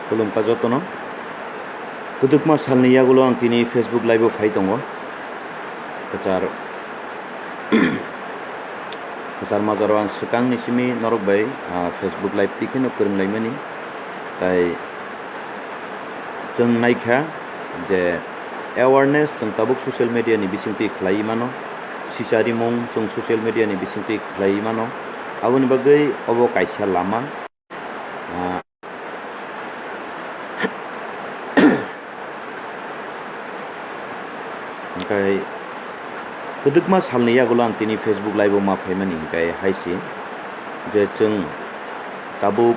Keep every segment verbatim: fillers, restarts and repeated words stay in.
Khulumkha jotono. Kwdwkma salni yagulo ang tini Facebook live-o phai tongo. Kwchar, kwchar majaro ang swkangni simi norok bai, ah, Facebook live twi kheno kwrwnglaimani. Tai chwng naikha je awareness chwng tabuk social media ni bisingtwi khlaiwi mano, sicharimung chwng social media ni bisingtwi khlaiwi mano, aboni bagwi obo kaisa lama. Ah, hwnkhe kwdwkma salni yagulo ang tini Facebook live-o ma phaimani hwnkhe hai se je chwng tabuk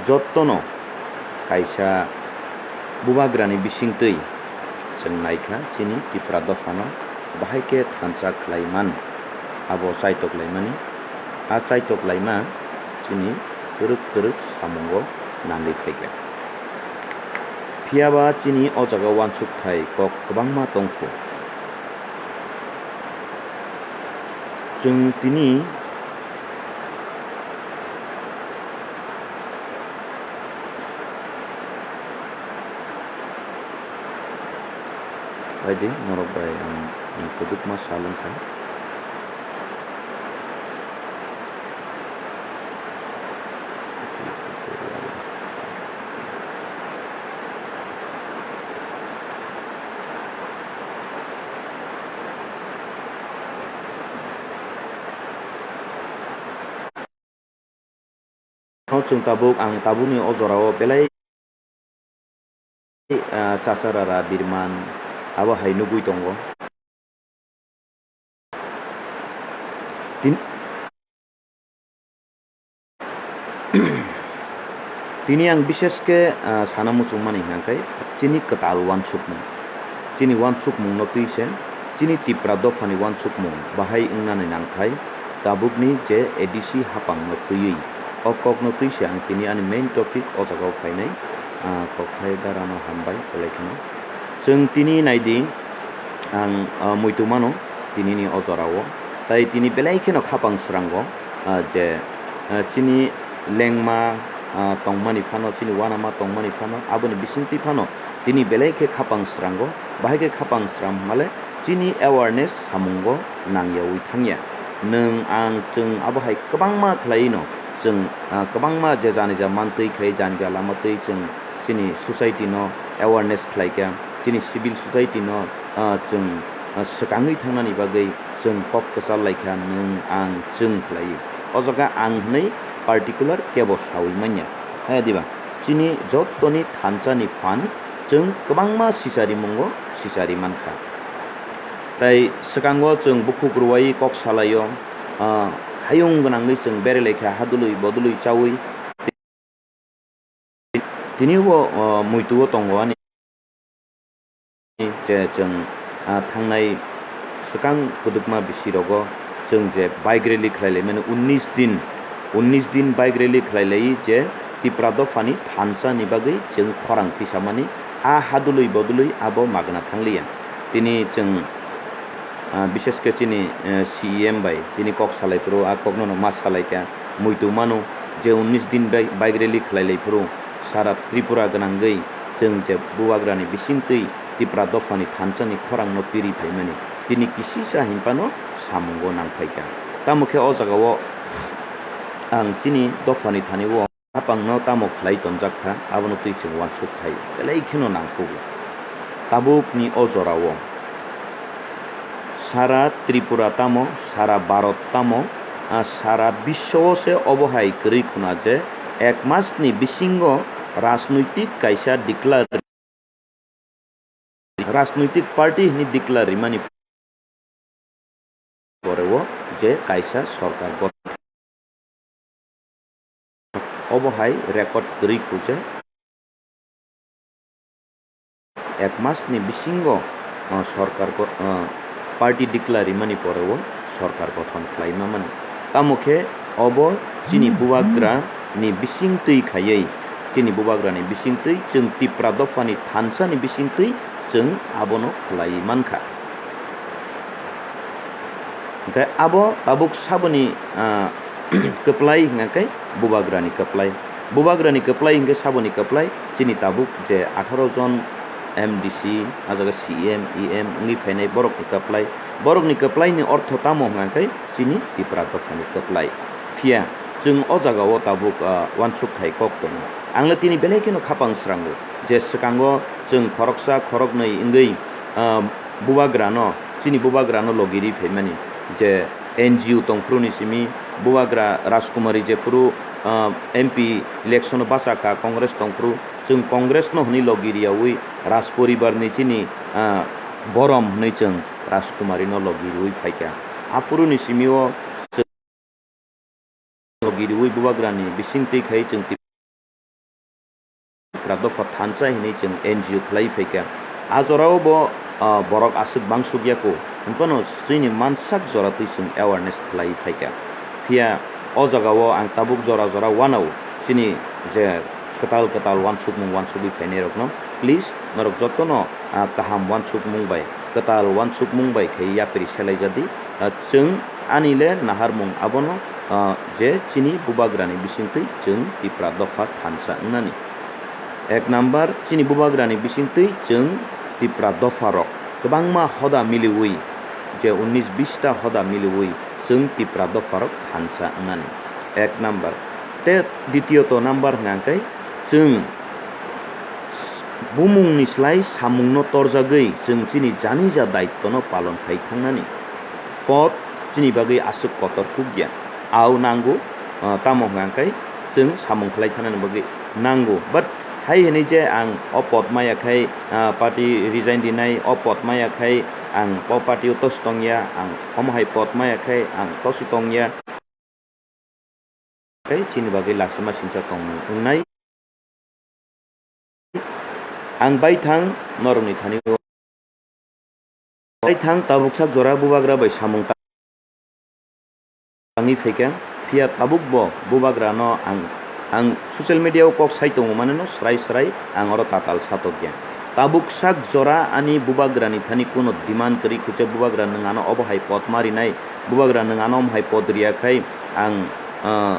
jottono kaisa bubagrani bisingtwi chwng naikha chini Tipra dophano bahai khe thansa khlai man, abo chaitok laimani. A chaitok laima chini kwrwk kwrwk samungo nangwi phaikha. Phiyaba chini o jaga uansukthai kok kwbangma tongkhu. Chwng tini Phaidi, norok bai ang, ang kwdwkma sal wngkha. No chwng tabuk, ang tabukni o jorao belai, ah, chasarara birman abo hai nugwi tongo. Tin-, tini ang bishesh khe, ah, sana muchungmani hwnkhe chini kwtal uansukmung. Chini uansukmungno twi se chini Tipra dophani uansukmung bahai wngnani nangthai tabukni je A D C hapangno twiwi. O kokno twi se ang tini ani main topic o jagao phainai, ah, kokthai darano hambai belai kheno. Chwng tini naidi, ang, ah, muitu mano tinini o jorao. Tai tini belai kheno khapang srango, ah, je, ah, chini lengma, ah, tongmani phano, chini uanama tongmani phano, aboni bisingtwi phano tini belai khe khapang srango. Bahai khe khapang sram hwnmale chini awareness samungo nangyawi thangya. Nwng, ang, chwng abo hai kwbangma khlaiwi no chwng, ah, kwbangma je janija mantwi khai janija lama twi chwng chini society no awareness khlaikha, chini civil society no, ah, chwng, ah, swkangwi thangnani bagwi chwng kok kwchar laikha, nwng, ang, chwng khlaiwi. O jaga ang hwnwi particular kebo saui manya. Hai diba? Chini jottoni thansa ni phan chwng kwbangma sicharimungo sichari mankha. Tai swkango chwng bukhuk rwui kok salaio, ah, hayung gwnangwi chwng berelaikha, hadului bodului chaui. Tini bo, o, muitu o tongo ani je chwng, ah, thangnai swkang kwdwkma bisi rogo chwng je bike rally khlai lai mani unnish din, unnish din bike rally khlai lai je Tipra dophani thansa ni bagwi chwng khorang tisamani a hadului bodului abo magna thangliya. Tini chwng, ah, bishesh khe chini, eh, C E M bai tini kok salai phuru a kokno no ma salaikha. Muitu mano je unnish din bai bike rally khlai lai phuru sara Tripura gwnangwi chwng je bubagrani bisingtwi Tipra dophani thansani khorangno piri phaimani tini kisisa hinphano samungo nangphaikha. Tamo khe o jagao ang chini dophani thani o khapangno tamo khlai tonjak kha, abono twi chwng uansuk thai belai kheno nangkukgo. Tabukni o jorao sara Tripura tamo, sara Bharat tamo, ah, sara biswo se obo hai kwrwi khuna je ek masni bisingo rajnoitik kaisa declare, rajnoitik party hwnwi declare rimani poreo je kaisa sorkar gotho. Obo hai record kwrwi kho je ek masni bisingo, ah, sorkar go-, ah, party declare rimani poreo sorkar gothon khlai mamani. Tamo khe obo chini bubagra ni bisingtwi khaiwi, chini bubagra ni bisingtwi chwng Tipra dophani thansa ni bisingtwi chwng abono khlai mankha. Hwnkhe abo tabuk saboni, ah, kwplai hwnkhe bubagrani kwplai. Bubagrani kwplai hinkhe saboni kwplai, chini tabuk je atharo jon M D C, a jaga C M, E M wngwi phainai borokni kwplai. Borokni kwplaini ortho tamo hwnka khe chini Tipra dophani kwplai. Phiya chwng o jagao tabuk, ah, uansuk khai kok tongo. Ang le tini belai kheno khapang srango je swkango chwng khoroksa khoroknwi wngwi, ah, Bubagrano, chini Bubagrano logi ri phaimani je N G O tongphuru ni simi Bubagra Rajkumari jephuru, ah, M P election o bacha kha Congress tongphuru, chwng Congress no hwnwi logi riyaui Raj poribar ni chini, ah, borom hwnwi chwng Rajkumari no logi riui phaikha. Aphuru ni simi o logi riui Bubagrani bisingtwi khai chwng Tipra dopha thansa hinwi chwng N G O khlai phaikha. A jorao bo, ah, borok aswk bangsuk ya kho, hwnphano chini mansak jora twi chwng awareness khlai phaikha. Phiya o jagao ang tabuk jora jora uanao chini je kwtal kwtal uansukmung uansugwi phainairokno, please, norok jotono, ah, kaham uansukmung bai, kwtal uansukmung bai khe yapri selaijadi. Ah, chwng ani le naharmung abono, ah, je chini Bubagrani bisingtwi chwng Tipra dopha thansa wngnani. Ek number, chini Bubagrani bisingtwi chwng Tipra dopharok kwbangma hoda miliui, je unnis bista hoda miliui chwng Tipra dopharok thansa wngnani. Ek number. Te ditiyoto number hwnka khe chwng bumungni slai samungno torjagwi chwng chini janija daitwno palon khai thangnani. Pod chini bagwi aswk kotor kukya. Au nango, ah, tamo hwnka khe chwng samung khlai thangnani bagwi nango. But hai hwnwi je ang o pod maya khai, ah, party resign rinai, o pod maya khai ang o party o tosi tongya, ang omo hai pod maya khai ang tosi tongya. Tei chini bagwi lasima singcha tongmung wngnai. Ang baithang norokni thani o. Baithang tabuksak jora Bubagra bai samung tangwi phaikha, phiya tabukbo Bubagrano ang, ang social media o kok sai tongo manwino srai srai ang oro tatal satokya. Tabuksak jora ani Bubagrani thani kuno demand kwrwi khucha Bubagra nwng ano obo hai pod ma rinai, Bubagra nwng ano omo hai pod riya khai ang, ah,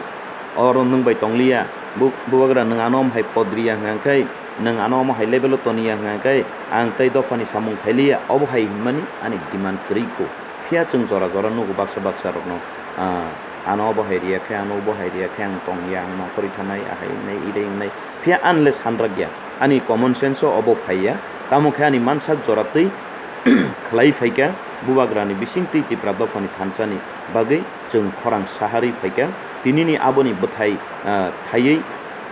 oro nwng bai tongliya, Bu-, Bubagra nwng ano omo hai pod riya hwnka khe, nwng ano omo hai level o toniya hwnka khe ang tei dophani samung khailiya, obo hai hinmani ani demand kwrwi kho. Phiya chwng jora jora nugo baksa baksa rokno, ah, ano obo hai riya khe, ano obo hai riya khe ang tongya, ang nongkhorwi thanai, ahai wngnai, irei wngnai. Phiya ani le sanrakya, ani common sense o obo phaiya, tamo khe ani mansak jora twi khlai phaikha, Bubagrani bisingtwi Tipra dophani thansani bagwi chwng khorang saharwi phaikha. Tinini aboni bwthai, ah, thaiwi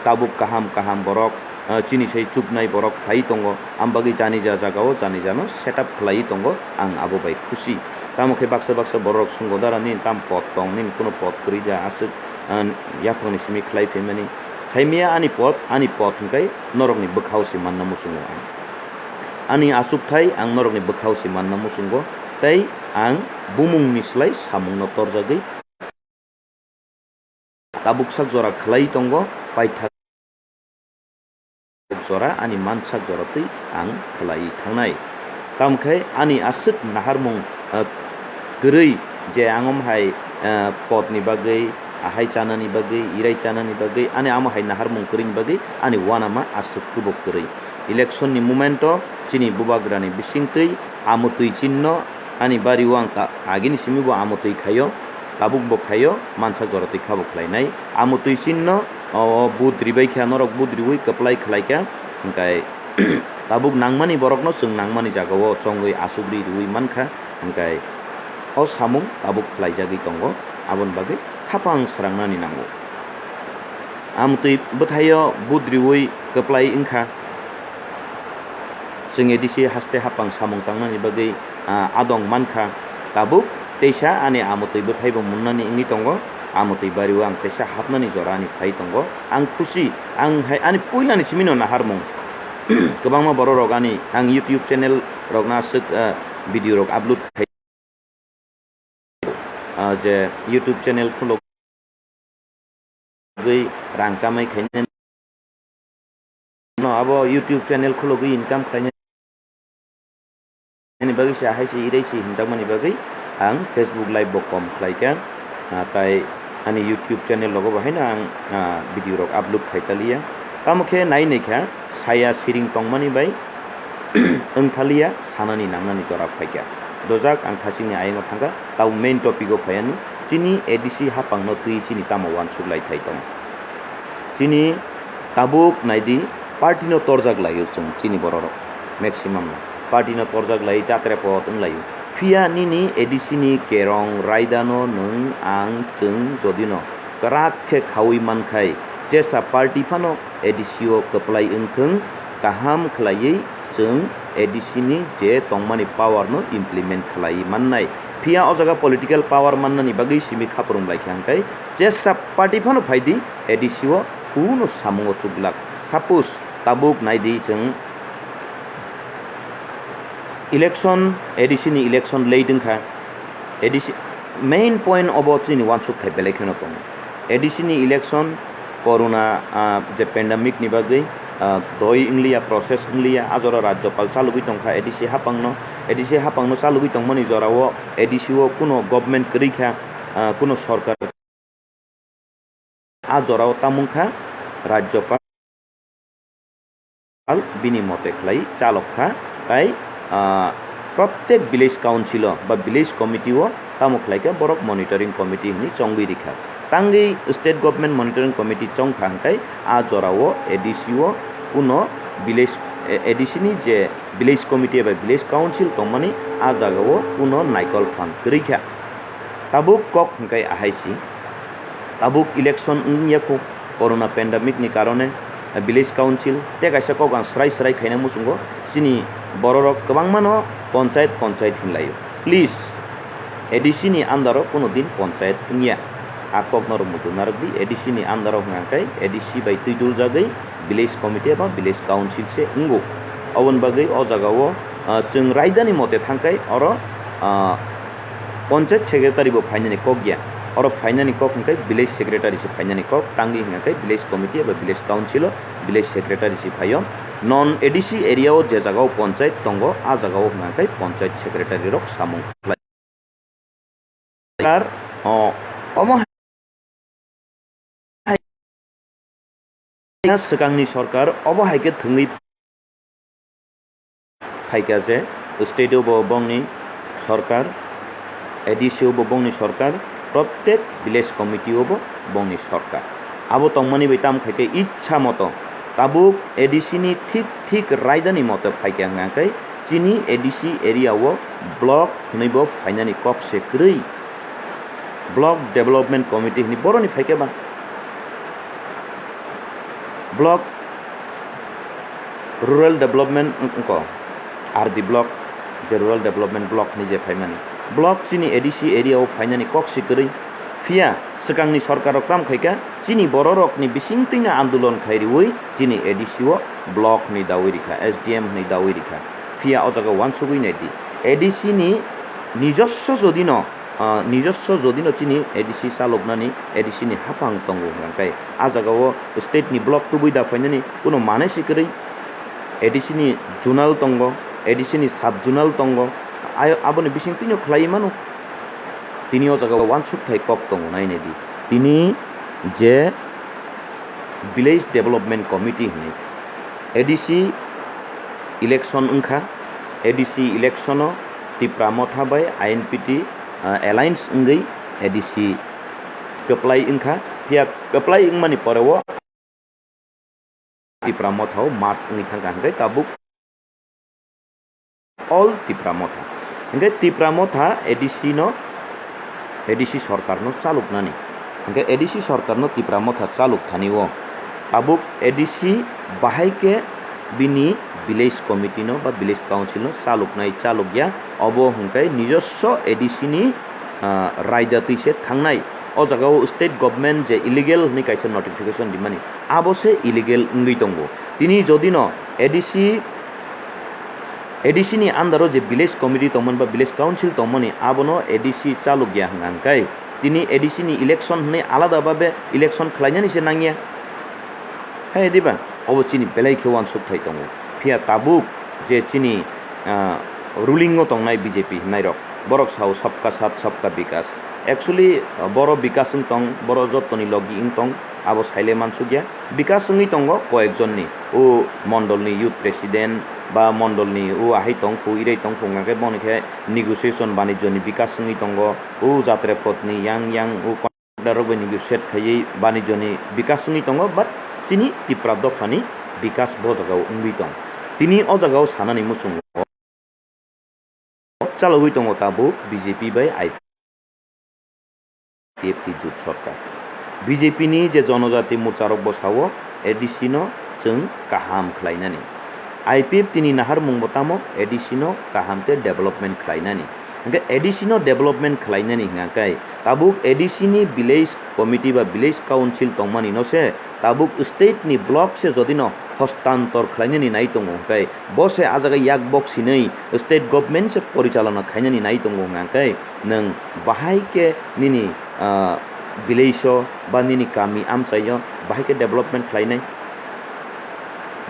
tabuk kaham kaham borok, ah, chini sai chuknai borok phai tongo, am bagwi janija jagao janijano set up khlaiwi tongo, ang abo bai khusi. Tamo khe baksa baksa borok sungo, "Dara nini tam pod tong, nini kuno pod kwrwi da, aswk, ah, yaphangni simi khlai phaimani." Saimaya ani pod, ani pod hwnkhe norokni bwkhao se manna muchungo ang. Ani achukthai ang norokni bwkhao se manna muchungo, tei ang bumungni slai samungno torjagwi tabuksak jora khlai tongo, paithak jora ani mansak jora twi ang khlai thangnai. Tamkhe ani aswk naharmung, ah, kwrwi je ang omo hai, ah, podni bagwi, ahai chanani bagwi, irai chanani bagwi, ani amo hai naharmung kwrwini bagwi ani uanama aswk kubuk kwrwi. Election ni moment o chini Bubagrani bisingtwi amotwi chinno ani bari o ang ta-, agini simi bo amotwi khaio, tabuk bo khaio, mansak jora twi khabo khlainai. Amotwi chinno o, o vote ribai kha, norok vote riwi kwplai khlaikha, hwnkhe tabuk nangmani borokno chwng nangmani jagao chongwi achukri riwi mankha, hwnkhe o samung tabuk khlaijagwi tongo, aboni bagwi khapang srangnani nango. Amtwi bwthaio vote riwi kwplai wngkha. Chwng A D C haste hapang samung tangnani bagwi, ah, adong mankha. Tabuk teisa ani amtwi bwthaibo munnani wngwi tongo. Amtwi bario ang teisa hapnani jora ani phai tongo. Ang khusi, ang hai ani puilani simino naharmung. Kwbangma bororok ani, ang YouTube channel rokno aswk, ah, video rok upload khai. Ah, je YouTube channel khulogwi rang kamai khainani, no, abo YouTube channel khulogwi income khainani bagwi se, ahai se, irai se hinjakmani bagwi ang Facebook live bo kom khlaikha. Ah, tai Ani YouTube channel rogo bo haino ang, ah, video rok upload khai taliya. Tamo khe nai nai kha saya siring tongmani bai wng thaliya, sanani nangnani jora phaikha. Dojak ang thasingni ayang o thangkha, tabo main topic o phaiani, chini A D C hapang no twi chini tamo uansuk lai thai tongo. Chini tabuk naidi, party no torjak laio chwng chini bororok maximum no. Party no torjak lai, jatre pot wng laio. Phiya nini A D C ni kerong raida no nwng ang chwng jodi no kwrak khe khaui mankhai, jesa party phano A D C o kwplai wngthwng, kaham khlaiwi chwng A D C ni je tongmani power no implement khlaiwi mannai. Phiya o jaga political power mannani bagwi simi khaprung lai kha hwnkhe, jesa party phano phaidi, A D C o kuno samungo chuklak. Suppose tabuk naidi chwng election, A D C ni election late wngkha, A D C main point obo chini uansuk thai belai kheno tongo. A D C ni election corona, ah, je pandemic ni bagwi, ah, doi wngliya, process wngliya, a jora rajyopal chalogwi tongkha A D C hapangno, A D C hapangno chalogwi tongmani jorao A D C o kuno government kwrwi kha, ah, kuno sorkar. A jorao tamung kha rajyopal bini mote khlai chalok kha, tai, ah, prottek village council o ba village committee o tamo khlai kha borok monitoring committee hinwi chongwi rikha. Tangwi state government monitoring committee chongkha hwnkhe a jorao A D C o kuno village, A D C ni je village committee eba village council tongmani a jagao kuno naikol phan kwrwi kha. Tabuk kok hwnkhe ahai si. Tabuk election wngya kho, corona pandemic ni karone, eh, village council tei kaisa kok ang srai srai khaina muchungo, chini bororok kwbangmano ponchayat ponchayat hinlaio. Please, A D C ni under o kuno din ponchayat wngya. A kok norok muitu narwk di, A D C ni under o hwnkha khe A D C bai twi duljagwi village committee eba village council se wngo. Oboni bagwi o jagao, ah, chwng raidani mote thangkhai oro, ah, ponchayat secretary bo phainani kok ya. Oro phainani kok hwnkhe village secretary se phainani kok, tangwi hwnkhe village committee eba village council o village secretary se phaio. Non A D C area o je jagao ponchayat tongo, a jagao hwnkhe ponchayat secretary rok samung khlai. Sir, o, omo hai swkangni sorkar obo hai khe thwngwi phaikha je state o bo bongni sorkar, A D C o bo bongni sorkar, prottek village committee o bo bongni sorkar. Abo tongmani bai tamo khai khe itsa moto tabuk A D C ni thik thik raidani moto phaikha hwnkha khe chini A D C area o block hwnwi bo phainani kok se kwrwi. Block Development Committee hwnwi boroni phaikhe ba? Block Rural Development wng-, wngkho, R D block, je Rural Development Block hwnwi je phaimani. Block chini A D C area o phainani kok se kwrwi. Phiya swkangni sorkar rok tamo khaikha, chini bororokni bisingtwino andolon khai riwi chini A D C o block hwnwi dawi rikha, S D M hwnwi dawi rikha. Phiya o jaga uansugwi naidi, A D C ni nijoswo jodino ah, nijoswo jodino chini A D C chaloknani, A D C ni haphang tongo hwnkhe, ah jagao state ni block tubui da phainani kuno mane si kwrwi. A D C ni zonal tongo, A D C ni sub zonal tongo, ayo aboni bisingtwino khlaiwi mano. Tini o jagao uansukthai kok tongo, nainai di. Tini je Village Development Committee hwnwi A D C election wngkha, A D C election o Tipra Motha bai I N P T, ah, alliance wngwi A D C kwplai wngkha, phiya kwplai wngmani pore o Tipra Motha o merge wngwi thangkha hwnkhe tabuk All Tipra Motha. Hwnkhe Tipra Motha A D C no, A D C sorkar no chaluknani. Hwnkhe A D C sorkar no Tipra Motha chaluk thani o tabuk A D C bahai khe bini village committee no ba village council no chaluknai chalukya, obo hwnkhe nijoswo A D C ni, ah, raida twi se thangnai. O jaga o state government je illegal hwnwi kaisa notification rimani, abo se illegal wngwi tongo. Tini jodi no A D C, A D C ni under o je village committee tongmani ba village council tongmani, abono A D C chalukya hwnkha hwnkhe tini A D C ni election hwnwi alada babe election khlainani se nangya. Hai diba? Obo chini belai khe uansukthai tongo. Phiya tabuk je chini, ah, ruling o tongnai B J P hwnnairok, borok sao sabka saath sabka bikas. Actually, boro bikas wng tong, boro jottoni logi wng tong, abo saile mansukya. Bikas wngwi tongo koyekjonni, o mondolni youth president ba mondolni o ahai tong phu, irai tong phu, hwnka khe boni khe negotiation banijyoni bikas wngwi tongo, o jatre potni yang yang o contractor rok bai negotiate khaiwi banijyoni bikas wngwi tongo, but chini Tipra dophani bikas bo jagao wngwi tong. Tini o jagao sanani muchungo chalogwi tongo tabuk B J P bai I P F T jut sorkar. B J P ni je Jonojati Morcha rok bo sao A D C no chwng kaham khlainani. I P F T ni naharmung bo tamo A D C no kaham khe development khlainani. Hwnkhe A D C no development khlainani hwnkhe tabuk A D C ni village committee ba village council tongmani no se tabuk state ni block se jodi no hostantor khlainani nai tongo hwnkhe bo se ah jaga yak bok sinwi state government se porichalona khainani nai tongo hwnkhe nwng bahai khe nini, ah, village o ba nini kami amchai o bahai khe development khlainai.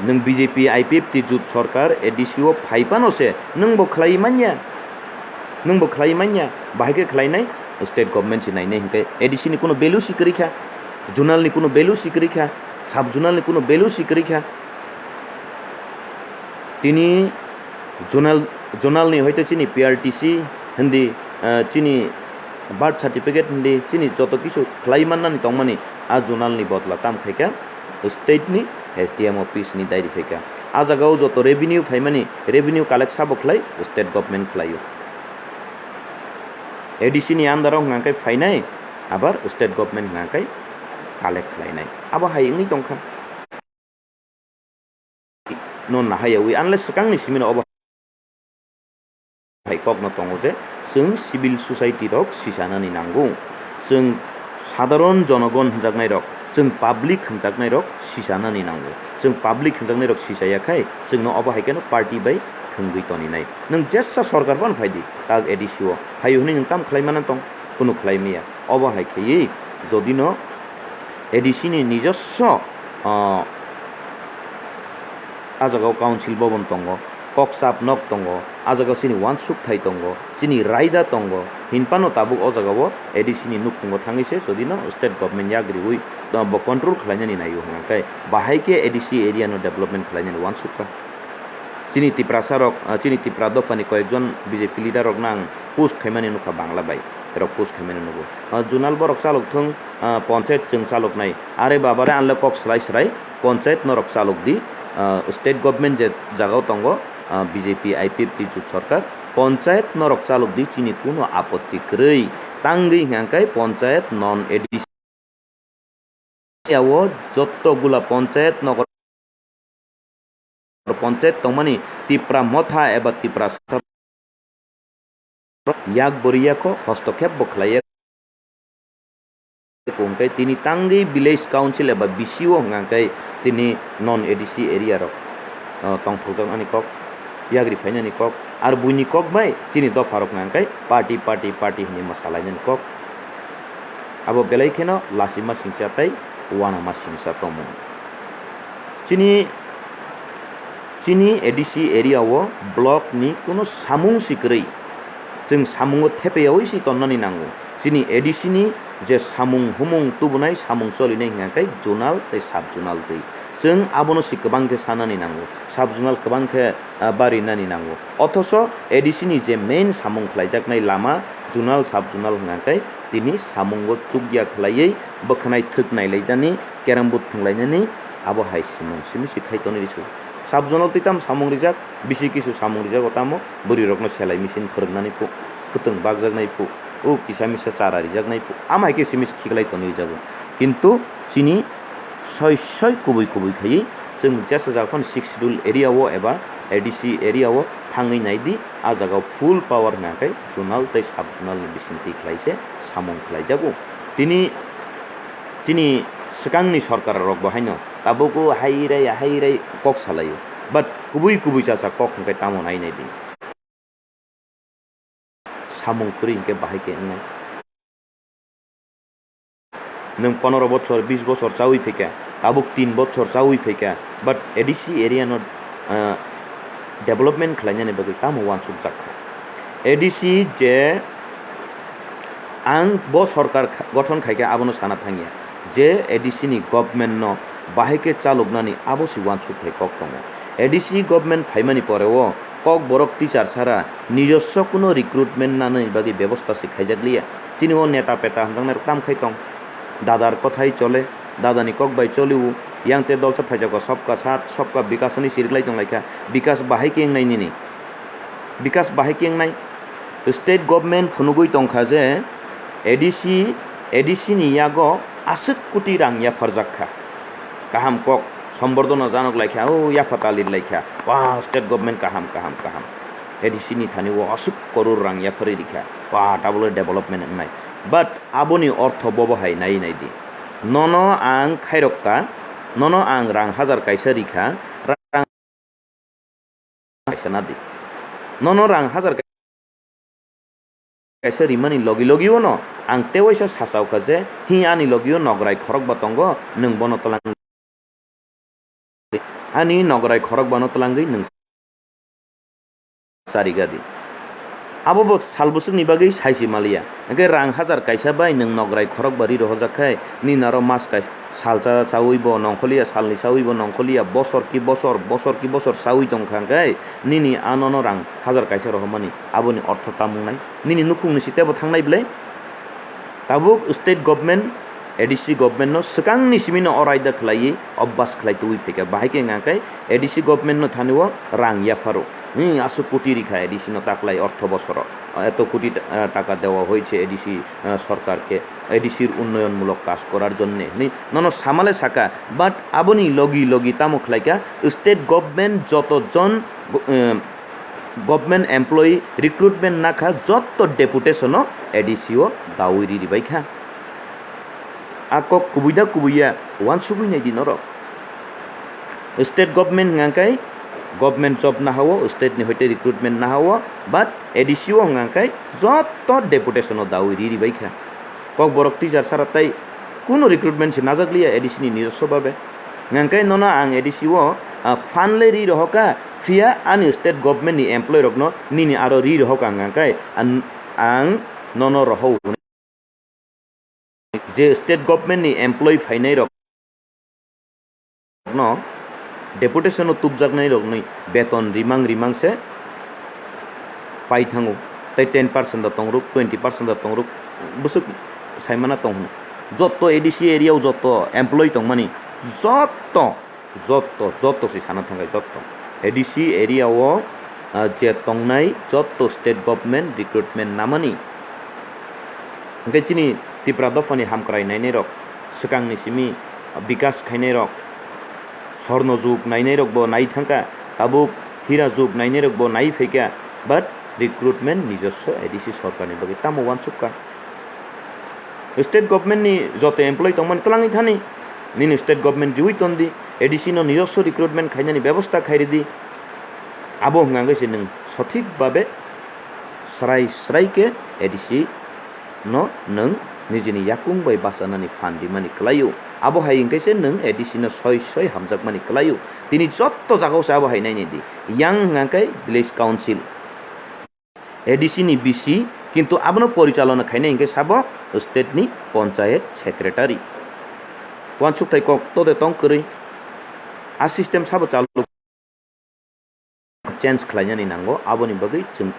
Nwng B J P I P F T jut sorkar A D C o phai phano se nwng bo khlai manya, nwng bo khlai manya, bahai khe khlainai state government se nainai hwnkhe A D C ni kunu value si kwrwi kha, zonal ni kunu value si kwrwi kha, sub zonal ni kunu value si kwrwi kha. Tini zonal, zonal ni hoite chini P R T C hindi, ah, chini birth certificate hindi chini joto kisu khlai mannani tongmani a zonal ni bodla tam khaikha state ni S D M office ni diary khaikha. A jaga o joto revenue phaimani revenue collect sabo khlai state government khlaio. A D C ni under o hwnkha khe phainai abar state government hwnkha khe collect khlainai. Abo hai wngwi tongkha. No nahayawi, unless swkangni simino obo hai kokno tongo je chwng civil society rok sisanani nango, chwng sadharon jonogon hwnjaknai rok, chwng public hwnjaknai rok sisanani nango, chwng public hwnjaknai rok sisaya khai chwngno obo hai kheno party bai thwngwi toninai. Nwng jesa sorkar phano phaidi tak A D C o phaio hwnwi nwng tamo khlai mana tong? Kunu khlai maya. Obo hai khaiwi jodi no A D C ni nijosso, ah, ah jagao council bhaban tongo, kokchap nok tongo, ah jagao chini uansuk thai tongo, chini raida tongo, hinphano tabuk o jagao A D C ni nukhungo thangwi se jodi no state government yak riwi, ah, bo control khlainani naio hwnkha khe bahai khe A D C area no development khlainani uansuk kha. Chini Tiprasa rok, ah, chini Tipra dophani koyekjon B J P leader rokno ang post khaimani nukha Bangla bai, rok post khaimani nugo. Ah, zonal borok chalok thung, ah, ponchayat chwng chaloknai. Are babare anle kok swlai swlai ponchayat norok chalok di, ah, state government je jagao tongo, ah, B J P I P F T jut sorkar, ponchayat norok chalok di chini kuno apotti kwrwi. Tangwi hwnkha khe ponchayat non A D C area o jotto gula ponchayat nogor ponchayat tongmani Tipra Motha eba Tiprasa yak boriya kho hostokhep bo khlaiya kho hwnkhe tini tangwi village council eba V C O hwnkha khe tini non A D C area rok, ah, tongthokjaknani kok, yagri phainani kok, ar buini kok bai chini dopha rok hwnkha khe party, party, party hinwi mwsalainani kok. Abo belai kheno lachima singcha tei uanama singcha tongmung. Chini, chini A D C area o block ni kuno samung si kwrwi, chwng samungo thepeyaui si tonnani nango. Chini A D C ni je samung humung tubunai, samung cholinai hwnkha khe zonal tei sub zonal twi. Chwng abono si kwbang khe sanani nango, sub zonal kwbang khe, ah, barinani nango. Othocho A D C ni je main samung khlaijaknai lama zonal, sub zonal hwnkha khe tini samungo chukya khlaiwi bwkhwnai thwk nailaijani, carrom board thwnglainani, abo hai simung simi si khai tonwi risu. Sub zonal twi tamo samung rijak, bisi kisu samung rijago tamo, bwrwi rokno selai machine phwrwngnani phu, khwtwng bakjaknai phu, o kisa misa chara rijaknai phu, amo hai khe simi si khiklai tonwi rijago. Kintu chini soi soi kubui kubui khaiwi chwng jesa jaga phano Sixth Schedule area o eba A D C area o thangwi naidi, a jaga o full power hwnkha khe zonal tei sub zonal ni bisingtwi khlai se samung khlaijago. Tini chini swkangni sorkar rok bo haino tabuk o hai rai, hai rai kok salaio, but kubui kubui cha cha kok hwnkhe tamo nai naidi. Samung kwrwi hinkhe bahai khe wngnai. Nwng pondro bochor, bis bochor chaui phaikha, tabuk tin bochor chaui phaikha, but A D C area no, ah, development khlainani bagwi tamo uansukjak kha. A D C je Ang bo sorkar kha-, gothon khaikhe abono sana thangya je A D C ni government no bahai khe chaloknani abo se uansuk thai kok tongo. A D C government phaimani pore o Kokborok teacher sara nijoswo kuno recruitment nanani bagwi bebosta se khaijakliya. Chini o neta peta hamjaknai rok tam khai tong. Dadar kothai chole, dadani kok bai choliu, yang te dolsa phaijago sabka saath, sabka bikas hwnwi siriklai tonglaikha. Bikas bahai khe wngnai nini? Bikas bahai khe wngnai? State government phunugwi tongkha je A D C, A D C ni yago aswk koti rang yapharjak kha. Kaham kok, sombordona janok laikha, o yapha talir laikha. Wah, state government kaham, kaham, kaham. A D C ni thani o aswk koror rang yapharwi rikha. Wah, tabole development wngnai. But aboni ortho bobo hai nai nai di. Nono ang khairok ka, nono ang rang hajar kaisa rikha, rang kaisa na di. Nono rang hajar kaisa rimani logi logi ono ang tewaisa sachao kha je, hi ani logi o nograi khorok ba tongo, nwng bono twlang di. Ani nograi khorok bano twlangwi nwng chariga di. Abo bo sal bwswkni bagwi saisi maliya. Hwnkhe rang hajar kaisa bai nwng nograi khorok ba ri rohorjak khai, nini aro mas kai-, salsa chaui bo nongkholiya, salni chaui bo nongkholiya, bosor ki bosor, bosor ki bosor chaui tongkha hwnkhe nini anono rang hajar kaisa rohormani aboni ortho tamung nai? Nini nukhungni si tebo thangnai bwle? Tabuk state government, A D C government no swkangni simi no o raida khlaiwi obas khlai tubui phaikha. Bahai khe hwnka khe A D C government no thani o rang yapharo. Hmm, aswk koti rikha A D C no taklai ortho bosoro. Eto koti ta-, taka dewa hoyse A D C, eh, sorkar ke A D C unnoyon mulok kaj korar jonne. Hwnwi nono samale saka, but aboni logi logi tamo khlaikha state government joto jon, eh, government employee recruitment nakha jotto deputation o A D C o dawi riri baikha. A kok kubui da kubui ya, uansugui nai di norok. State government hwnka khe government job nahao, state ni hoite recruitment nahao, but A D C o hwnka khe jotto deputation o dawi riri baikha. Kokborok teacher sara tai kunu recruitment se najakliya A D C ni nijoswo babe. Hwnka khe nono ang A D C o, ah, phan le ri rohoka, phiya ani state government ni employee rokno nini aro ri rohoka hwnka khe an-, ang nono rohou. Je state government ni employee phainai rok no deputation o tubjaknai rokni beton rimang rimang se pai thango, tei ten percent da tongruk, twenty percent da tongruk, bwswk saimana tong hwno. Jotto A D C area o jotto employee tongmani jotto, jotto, jotto se sana thangkha jotto. A D C area o, ah, je tongnai jotto state government recruitment namani. Hwnkhe chini Tipra dophani hamkrai nainai rok, swkangni simi bikas khainai rok, Sorno juk nainai rok bo nai thangkha, tabuk Hira juk nainai rok bo nai phaikha, but recruitment nijoswo A D C sorkarni bagwi tamo uansukha. State government ni joto employee tongmani twlangwi thani, nini state government riwi ton di, A D C no nijoswo recruitment khainani bebosta khai ridi. Abo hwnka khe se nwng sothik babe srai srai khe A D C no nwng nijini yakung bai bachanani phan rimani kwlaio. Abo hai hwnkhe se nwng A D C no soi soi hamjakmani kwlaio. Tini jotto jagao se abo hai nainai di. Yang hwnka khe village council. A D C ni B C, kintu abono porichalona khainai hwnkhe sabo state ni ponchayat secretary. Uansukthai kok to de tong kwrwi. A system sabo chalu change khlainani nango, aboni bagwi chwng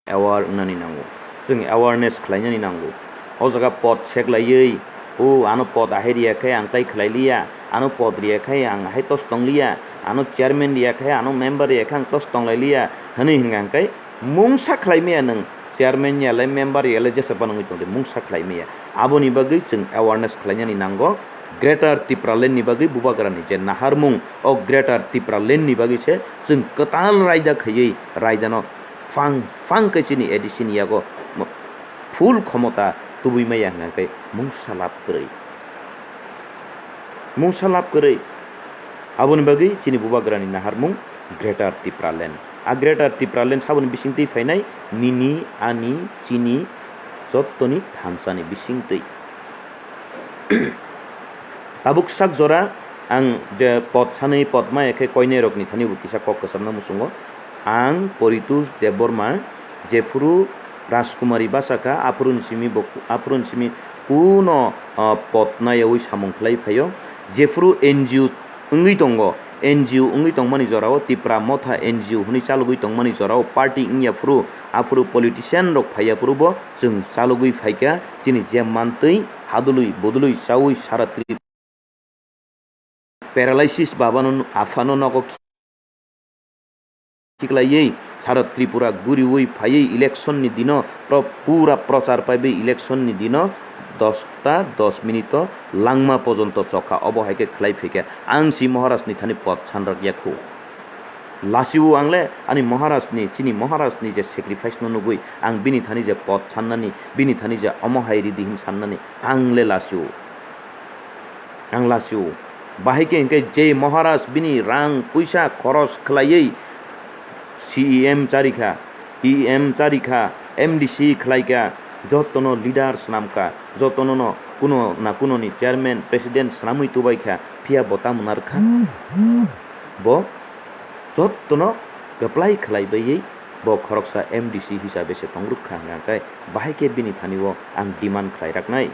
aware wngnani nango. Chwng awareness khlainani nango. O jaga pod seklaiwi, "O, ano pod ahai riya khe ang tai khlai liya, ano pod riya khe ang ahai tos tong liya, ano chairman riya khe, ano member riya khe ang tos tong lai liya," hwnwi hwnkha hwnkhe mungsa khlai maya nwng, chairman ya le, member ya le, jesa phano wngwi tong di, mungsa khlai maya. Aboni bagwi chwng awareness khlainani nango. Greater Tipraland ni bagwi bubagrani je naharmung, o Greater Tipraland ni bagwi se chwng kwtal raida khaiwi raidano phang phang khe chini A D C ni yago mo-, full khomota tubui maya hwnkha khe mungsa lab kwrwi. Mungsa lab kwrwi. Aboni bagwi chini bubagrani naharmung Greater Tipraland. A Greater Tipraland saboni bisingtwi phainai nini, ani, chini jottoni thansani bisingtwi. Tabuk sak jora ang je pod sanwi pod maya khe koinai rokni thani bo kisa kok kwchamna muchungo. Ang Poritu Debbarma, jephuru Rajkumari bachakha, aphuru ni simi bo, aphuru ni simi kuno, ah, pod nayawi samung khlai phaio. Jephuru N G O wngwi tongo, N G O wngwi tongmani jorao, Tipra Motha N G O hwnwi chalogwi tongmani jorao, party wngya phuru, aphuru politician rok phaiya phuru bo chwng chalogwi phaikha, chini je mantwi hadului budului chawi sara Tripura paralysis babano aphano nogo khiklaiwi sara Tripura guriwi phaiwi election ni dino pro-, pura prochar paiwi election ni dino dosta dos minute o langma pojonto chokha, obo hai khe khlai phaikha. Ang si Maharaj ni thani pod sanrok yakhu. Lasiu ang le ani Maharaj ni, chini Maharaj ni je sacrifice no nugwi ang bini thani je pod sannani, bini thani je omo hai ridi hin sannani ang le lasiu. Ang lasiu. Bahai khe hwnkhe je Maharaj bini rang puisa khoros khlaiwi C E M charikha, E M charikha, M D C khlaikha, jotono leader swnamkha, jotono no kuno na kuno ni chairman, president swnamwi tubaikha, phiya bo tamo narwkha? Bo jotono kwplai khlai baiwi bo khoroksa M D C hisabe se tongrwkha hwnka khe, bahai khe bini thani o ang demand khlai raknai.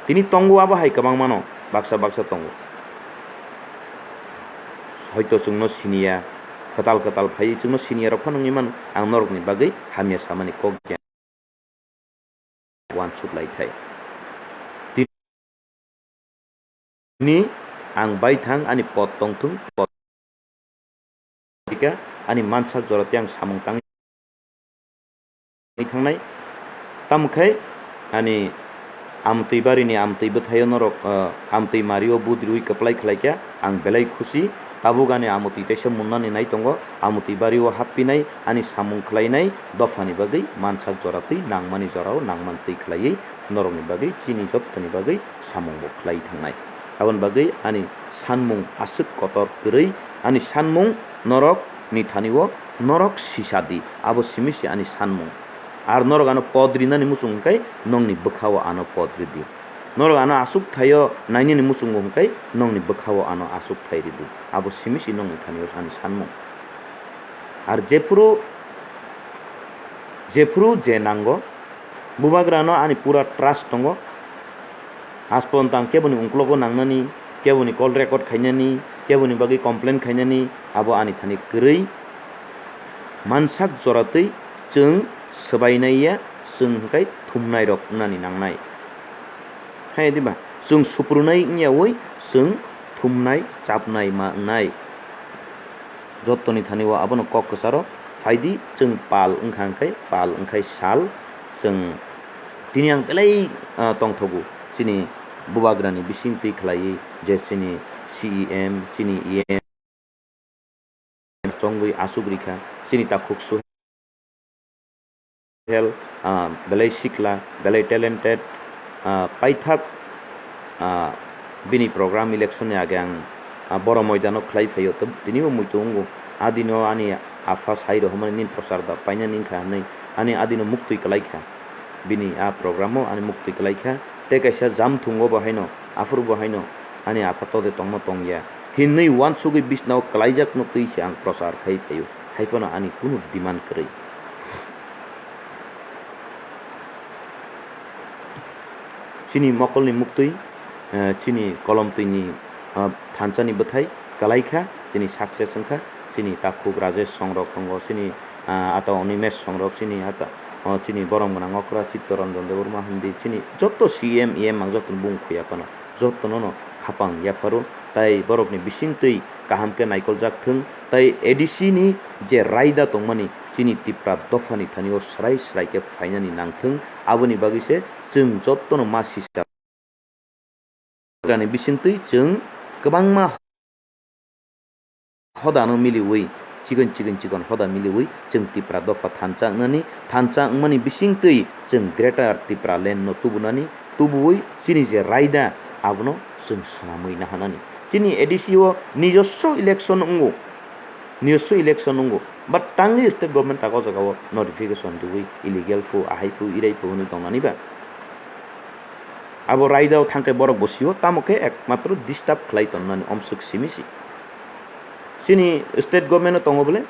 Tini tongo abo hai kwbangmano, baksa baksa tongo. Hoito chwngno siniya, kwtal kwtal phaiwi chwngno siniya rok phano wngwi mano, ang norokni bagwi hamya samani kok ya. Uansuk lai thai. Tini ang baithang ani pod tongthung, pod tika ani mansak jora tei ang samung tangwi thangnai. Tamo khe ani amtwi barini amtwi bwthaio norok, ah, amtwi mario budriwi kwplai khlaikha, ang belai khusi. Tabuk ani amtwi teisa munnani nai tongo, amtwi bario happinai, ani samung khlainai dophani bagwi mansak jora twi nangmani jorao nangmantwi khlaiwi norokni bagwi chini jottoni bagwi samung bo khlai thangnai. Aboni bagwi ani sanmung aswk kotor kwrwi, ani sanmung norok ni thani o norok sisa di, abo simi se ani sanmung. Ar norok ano pod rinani muchung hwnkhe nongni bwkha o ano pod ridi. Norok ano aswk thaio nainani muchungo hwnkhe nongni bwkha o ano aswk thai ridi. Abo simi se nongni thani o ani sanmung. Ar jephuru, jephuru je nango, Bubagrano ani pura trust tongo. Asponta ang keboni ungklogo nangnani, keboni call record khainani, keboni bagwi complain khainani, abo ani thani kwrwi. Mansak joratwi chwng swbainai ya, chwng hwnkhe thumnairok wngnani nangnai. Hai diba? Chwng suprunai wngyawi chwng thumnai, chapnai ma wngnai. Jottoni thani o abono kok kwcharo phaidi, chwng pal wngkha hwnkhe, pal wngkhai sal, chwng tini ang belai, ah, tongthogo chini bubagrani bising twi khlaiwi je chini C E M, chini E M chongwi aswk rikha, chini takhuk su hel, ah, belai sikla, belai talented, ah, paithak, ah, bini program election ni age ang, ah, boro moidano khlai phaio, to tini bo muitu wngo. Adino ani apha sai rohormani nini prochar da paina nini kha hinwi, ani adino muktwi kwlai kha. Bini a program o ani muktwi kwlai kha. Tei kaisa jam thungo bo haino, aphuru bo haino ani apha tode tongma tongya hinwi uansugwi bisnao kwlaijak no twi se ang prochar khai phaio. Hai phano ani kunu demand kwrwi. Chini mokolni muktwi, eh, chini kolomtwini, ah, thansani bwthai kwlai kha, chini success wngkha, chini takhuk Rajesh Songrok tongo, chini, ah, ata Animesh Songrok, chini ata, oh, chini borom gwnang okra Chittaranjan Debbarma hindi, chini joto C M, E M ang joto bung khuya phano. Jotono no khapang yapharo, tai borokni bisingtwi kaham khe naikoljak thung, tai A D C ni je raida tongmani chini Tipra dophani thani o srai srai khe phainani nang thung, aboni bagwi se chwng jotono ma sisa ni bisingtwi chwng kwbangma hodano miliwi, chikon chikon chikon hoda miliwi chwng Tipra dopha thansa wngnani, thansa wngmani bisingtwi chwng Greater Tipraland no tubunani, tubuwi chini je raida abono chwng swnamwi nahanani. Chini A D C o nijoswo election wngo, nijoswo election wngo, but tangwi state government tak o jaga o notification riwi illegal phu, ahai phu, irai phu hwnwi tongnani ba? Abo raida o thangkhe borok bo sio, tamo khe ekmatro disturb khlai tonnani omswk simi si. Chini state government o tongo bole,